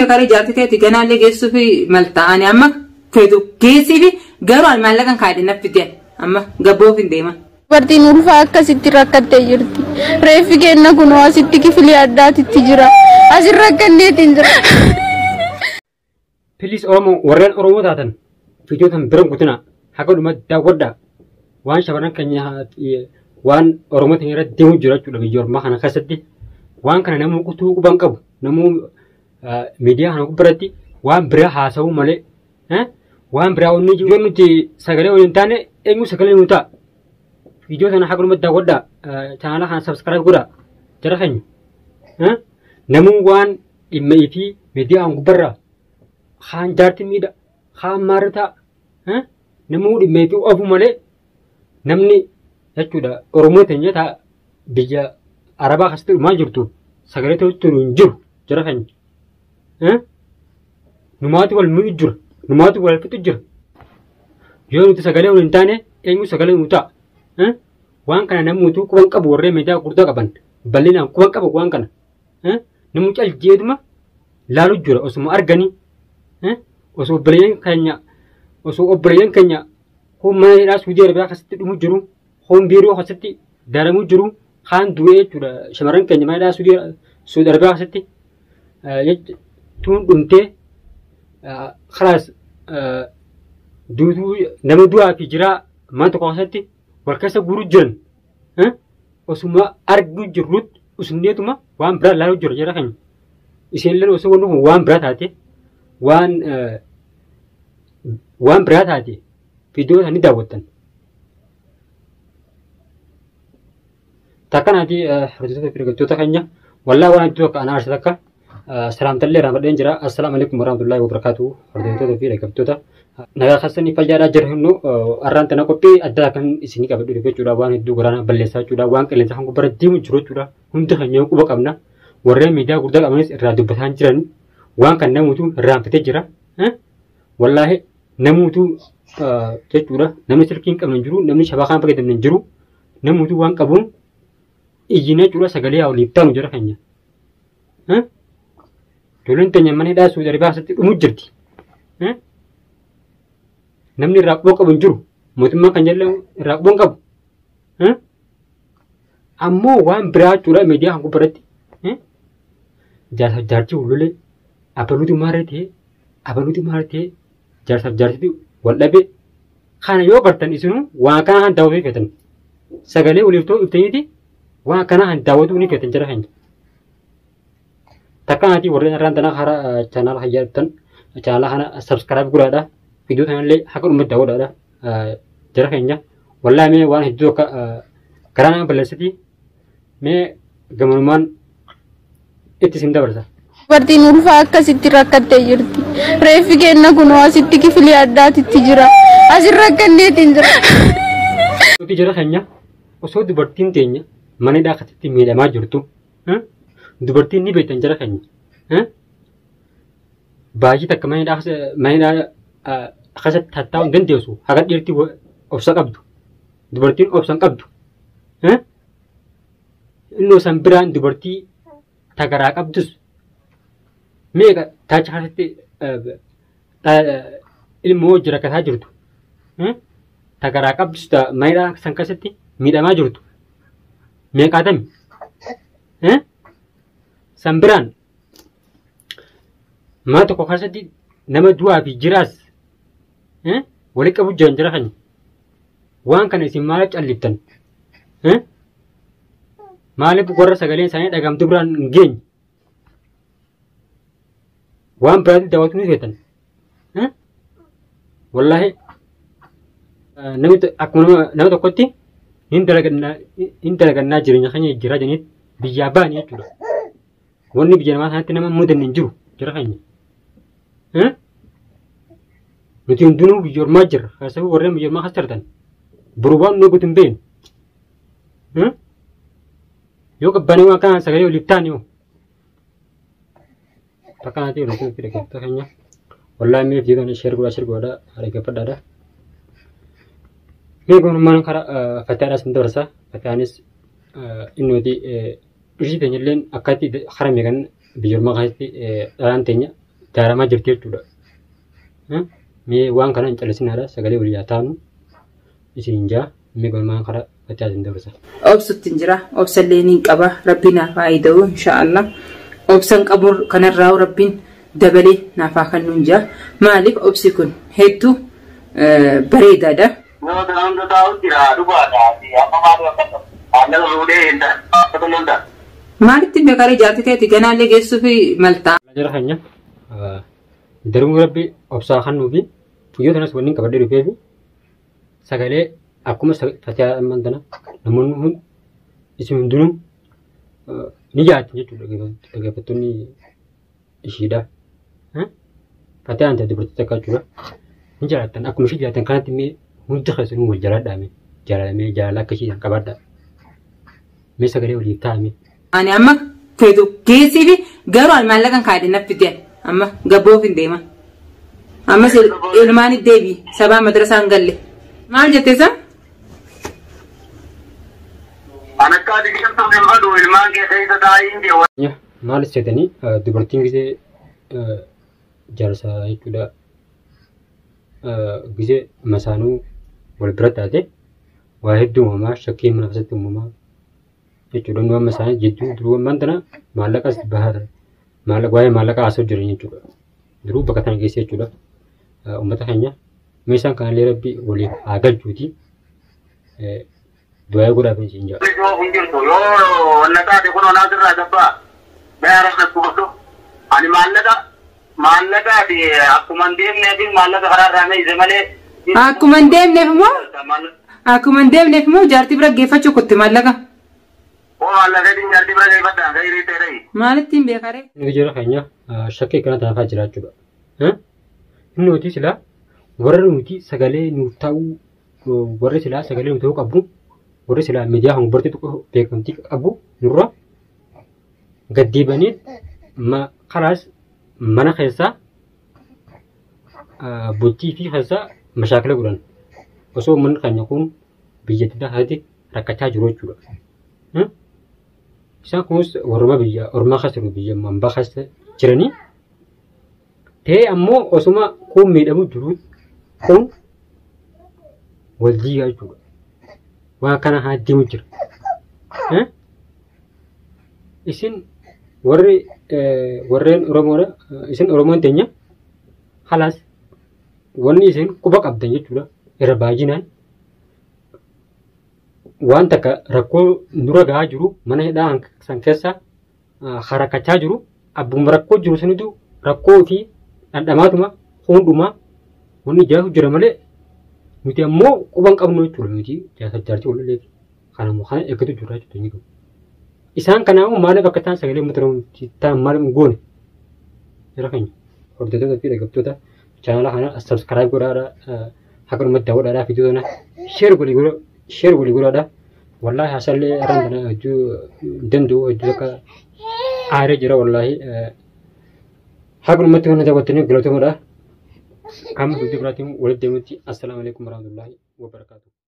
beekaree jaartii teeti ganaallee geessuuf malta ani amma feetu geessiifi garuu ani maallaqan kaadhe naffi fidee amma gabboof hin deema. Dubartiin ulfaa akkasitti rakkattee jirti. Reeffi kenna kunoo asitti kifilii addaatitti jira. Asin rakkanneetiin jira. Please Oromoo, warreen Oromoo taatan viidiyoo tan bira guutinaa, haga dhumatti daawwadhaa. Waan shamarran keenya, waan Oromoo ta'e irratti deemu jira jechuudha biyya ormaa kana keessatti. Waan kana namuu kutuu quban qabu, namuu miidiyaa kana biratti waan biraa haasa'uu malee waan biraa onni jiru. Yoo nuti sagalee waliin taane eenyu sagalee nu ta'a? Viidiyoo sana haga dhumatti daawwadhaa, chaanaala kana subscribe godhaa jara keenya. Namuu waan dhimma ifii miidiyaa gubbarraa kaan jaarti miidha, kaan maarritaa, namuu dhimma ifii ofu malee namni jechuudha Oromoo teenya taa biyya Arabaa keessatti dhumaa jirtu sagalee ta'utti hin jiru jara keenya. Numaatu wal miidhu jira, numaatu wal fixu jira. Yoo nuti sagalee waliin taane eenyu sagalee nu ta'a? Waan kana namuutu quban qabu, warreen miidiyaa gurguddaa qaban bal'inaan quban qabu waan kana. Namni cal jeetuma laalu jira osuma arganii, osoo obboleeyyan keenya osoo obboleeyyan keenya kun mana hidhaa Suudii Arabiyaa keessatti dhumu jiru, kun biiroo keessatti daramuu jiru, kaan du'ee jechuudha. Shamarran keenya mana hidhaa Suudii Arabiyaa keessatti tuun dhumtee kalaas duutuu, nama du'aa fi jiraa mana tokko keessatti wal keessa guuruu jiran osuma arguu jirrutti usneetuma waan biraa laaluu jira jara keenya. Isheenillee osoo wanni kun waan biraa taate, waan biraa taate viidiyoo isaanii daawwattan. Takkanaati hordoftoota fi deeggartoota keenya, wallaa waan hedduu akka ana aarsa takka salaamtallee irraa jira. Assalaamu alaikum warahmatullahi wabarakatuh. Hordoftoota fi deeggartoota, nagaa keessanii fayyaadhaa jira hunnu. Arraan tana qophii addaa kan isinii qabadhu jechuudha. Waan hedduu garaana balleessaa jechuudha. Waan qilleensa kan gubbara deemu jiru jechuudha. Hundi keenya quba qabna. Warreen miidiyaa gurguddaa qabanis irraa dubbataa jiran, waan kan namuutu irraanfatee jira. Wallaahi namuutu jechuudha. Namni silkii hin qabne hin jiru, namni shabakaan fayyadamne hin jiru. Namuutu waan qabuun iyyina jechuudha, sagalee waliif taanu jira keenya. Ijoolleen teenya mana hidhaa Suudi Arabiyaa keessatti dhumu jirti. Namni irraa quba qabu hin jiru. Mootummaan kan jedhamu irraa quba hin qabu. Ammoo waan biraa jechuudha miidiyaa kan gubbaratti jaarsaaf jaartii wal lolee, abaluutu maarree ta'ee, abaluutu maarree ta'ee, jaarsaaf jaartitu wal dhabe. Kana yoo bartan isinuu waan kana kan daawwatuu feetan. Sagalee waliif ta'uu iftaniiti waan kana kan daawwatuu ni feetan jara keenya. Takkanaati warreen irraan tanaa karaa chaanaala hayyaa dhuftan chaanaala kana subscribe godhaadha. Viidiyoo kanallee haga dhumatti daawwadhaadha. Jara keenya, wallaahi mee waan hedduu akka garaa nama balleessiti, mee gamanumaan itti isin dabarsa. Dubartiin ulfaa akkasitti rakkattee jirti. Reeffi kenna kunoo asitti kifilii addaatitti jira. Asin rakkanneetiin jira. Nuti jara keenya, osoo dubartiin teenya mana hidhaa keessatti miidhamaa jirtu, dubartiin ni beektan jara keenya. Baay'ee takka mana hidhaa keessatti tattaa'uu hin dandeessu, haga dhiirti obsa qabdu. Dubartiin obsa hin qabdu. Innoo san biraan dubartii tagaraa qabdus meeqa taacha keessatti ilmoo wajji rakkataa jirtu. Tagaraa qabdus mana hidhaa san keessatti miidhamaa jirtu. Meeqaatami? San biraan mana tokko keessatti nama du'aa fi jiraas walitti qabu jiran jara keenya. Waan kana isin maaliif calliftan? Maaliif warra sagaleen isaanii dhagamtu biraan hin geenye? Waan biraatti daawwatu ni feetan. Wallaahi namni akkuma nama tokkotti hin dalagannaa, jireenya keenya jijjiiraa jedhanii biyyaa ba'anii jechuudha. Wanni biyya namaa sanatti nama mudanne hin jiru jara keenya. Nuti hundinuu biyya ormaa jirra. Keessattuu warreen biyya ormaa keessa jirtan. Boru waan nu eeguutu hin beeknu. Yoo qabbanee waan kanaan sagalee waliif taane hoo? Takka naatii waliin fi dhaggeeffattoota keenya. Wallaahi mee viidiyoo kana share godhaa, share godhaa, dhaggeeffadhaadha. Mee gonummaan karaa Fataadhaas ni dabarsa. Fataanis inni dhirsi teenya illee akkatti karaa meeqan biyya ormaa keessatti dhalaan teenya daaramaa jirti jechuudha. Mee waan kana hin callisinaadha sagalee walii haa taanu isin hin jaa mee galmaan karaa Fatiyaa isin dabarsa. Obsutti hin jira. Obsallee niin qaba. Rabbi naaf haa ida'u inshaallah. Obsan qabu kanarraa Rabbiin dabalee naaf haa kennu hin jira. Maaliif obsi kun hedduu bareedaadha. Yoo kana hunda taa'u jira dhugaadha. Amma maal akka maallaqa fuudhee hin ta'a. Maalitti beekaree jaartii ta'eeti ganaallee geessuuf maltaa. Jara keenya darbuun Rabbi obsaa kennuu fi guyyoo sanas wanni qabadhee dhufee fi sagalee akkuma Fatiyaa ammaan tana namoonni hundi isin hundinuu ni jaallatan jechuudha dhaggeeffattoonni ishiidha. Fatiyaan ta'e dubartii takka jechuudha. Ni jaallattan akkuma ishii jaallattan kanatti mee hundi keessanuu wal jaaladhaa mee jaalamee jaalala akka ishii qabaadhaa. Mee sagalee waliif taa'ame. Ani amma feetu geessii fi garuu ani maallaqan kaadhe na fide amma gabboof hin deema. Ammas ilmaan deebi sabaa madrasaa hin galle. Maal jette isa? An akka ati deemtuuf hin fedhu ilmaan kee keessa taa'iin jee. Maal seetanii dubartiin gisee jaarsa jechuudha gisee masaanuu wal bira taate waa hedduu uumamaa shakkii mana keessatti uumamaa jechuudha. Nu amma isaanii jidduu duruu ammaan tana maallaqas bahaa maallaqa waa'ee maallaqa haasa'u jiran jechuudha. Duruu bakka tana geesse jechuudha. Uummata keenya meeshaan kanallee Rabbi waliif haa galchuuti. Du'aa godhaaf isin jaa. Yoo hin jirtu yoo wanna taate kun onaa sirraa gabbaa mee arabna kubatu ani maallaqa maallaqa ati akkuma hin deemnee fi maallaqa karaa irraa meeyse malee. Akkuma hin deemneef immoo akkuma hin deemneef immoo jaartii bira geeffachuu kutte maallaqa. Oo maallaqa ittiin jaartii bira geeffadhaan kan hiriirtee ta'e. Maalitti hin beekaree? Inni jira keenya shakkii kana taafaa jira jechuudha. Inni nuti silaa warra nuti sagalee nuuf ta'uu warri silaa sagalee nuuf ta'uu qabu warri silaa miidiyaa kan gubbaatti tokko beekamtii qabu nurra gaddeebanii kalaas mana keessaa bultii fi keessaa mashaakila godhan osoo manni keenya kun biyyattii keessatti rakkachaa jiru jechuudha. Isaan kunis warruma biyya ormaa keessa jiru biyya hambaa keessa jiranii ta'ee ammoo osuma kun miidhamu jiru kun wal diigaa jechuudha. Waan kana haa deemu jira. Isin warri warreen Oromoodha isin Oromoon teenya halaas wanni isin quba qabdan jechuudha irra baay'inaan waan takka rakkoo nurra gahaa jiru mana hidhaa san keessa harakachaa jiru abbuma rakkoo jiru sanitu rakkoo fi dhandhamaatuma hundumaa wanni jiraatu jira malee nuti ammoo quba hin qabnu jechuudha nuti jaarsa jaartii wal loleef kanammoo kana eeggatu jira jechuudha inni qabu. Isaan kanaafuu maaliif akka ta'an sagalee uummata Oromoo ta'an maaliif hin goone jira keenya hordoftoota fi dhaggeeffattoota chaanala kana subscribe godhaadha haga dhumatti daawwadhaadha viidiyoo kana share godhi share godhi godhaadha. Wallaahi hasallee irraan kana hojii danda'u hojii akka aaree jira wallaahi haga dhumatti kana daawwattanii galatoomudha. Amma viidiyoo biraatiin walitti deemutti assalaamu alaikum warahmatullaahi wabarakaatuh.